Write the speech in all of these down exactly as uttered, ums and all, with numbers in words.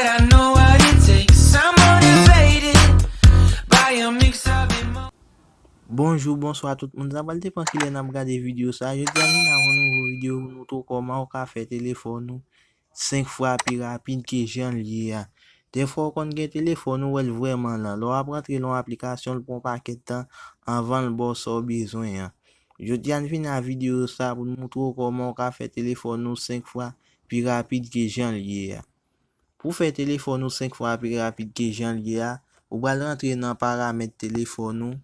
I know what it takes. I'm motivated by a mix of emotions. Bonjou, bonswa tout moun. Sa pral depann kilè n ap gade videyo sa. Jodi a, m vin avè yon nouvo videyo pou nou montre w kòman w ka fè telefòn ou senk fwa pi rapid ke jan l ye a. Dèfwa w konn gen telefòn ou wè l vrèman lan. Lè w ap rantre l yon aplikasyon, l pran yon pakèt tan anvan l ba w sa w bezwen an. Jodi a, n vin ak videyo sa pou n montre w kòman w ka fè telefòn ou senk fwa pi rapid ke jan l ye a. Pou fè telefòn ou senk fwa pi rapid ke jan l ye a, ou pral rantre nan paramèt telefòn ou.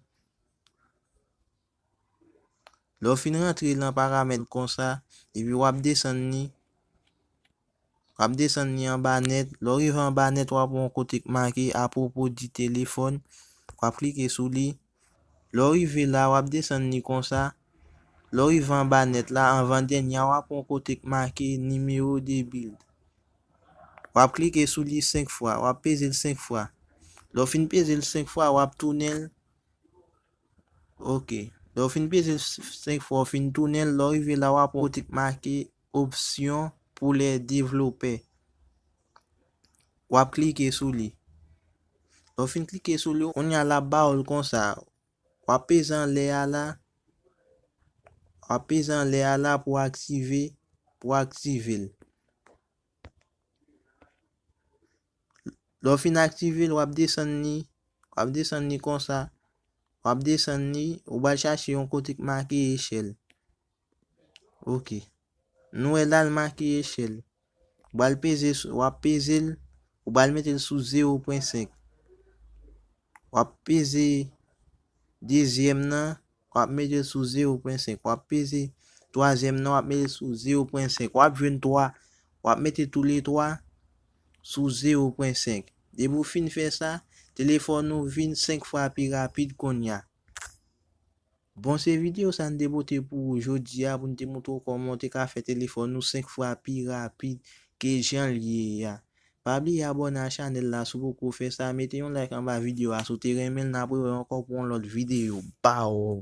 Lè w fin rantre nan paramèt konsa, epi w ap desann li, w ap desann li anba nèt. Lè w rive anba nèt, w ap wè yon kote k make apwopo di telefòn. W ap klike sou li. Lè w rive la, w ap desann li konsa. Lè w rive anba nèt la, anvan dènye a, w ap wè yon kote k make nimewo de build. W ap klike sou li senk fwa, w ap peze l senk fwa. Lè w fin peze l senk fwa, w ap tounen l. Ok. Lè w fin peze l s-, senk fwa, w fin tounen l, lè w rive la, w ap wè yon kote k make opsyon pou lè devlopè. W ap klike sou li. Lè w fin klike sou li, kounye a l ap ba w l konsa. W ap peze anlè a la. W ap peze anlè a la pou aktive, pou aktive l. Lè w fin aktive l, w ap desann li, w ap desann li konsa. W ap desann li, ou pral chache yon kote k make echèl. Ok. Nou wè la l make echèl. Ou pral peze sou, w ap peze l, ou pral mete l sou zewo pwen senk. W ap peze dezyèm nan, w ap mete l sou zewo pwen senk. W ap peze twazyèm nan, w ap mete l sou zewo pwen senk. W ap jwenn twa, w ap mete toule twa sou zewo pwen senk. Depi w fin fè sa, telefòn ou vin senk fwa pi rapid kounye a. Bon, se videyo sa n te pote pou ou jodi a, pou n te montre w kòman w te ka fè telefòn ou senk fwa pi rapid ke jan l ye a. Pa bliye abòne a chanèl la si w poko fè sa, mete yon like anba videyo a si w te renmen l, n ap rewè ankò pou yon lòt videyo. Baw!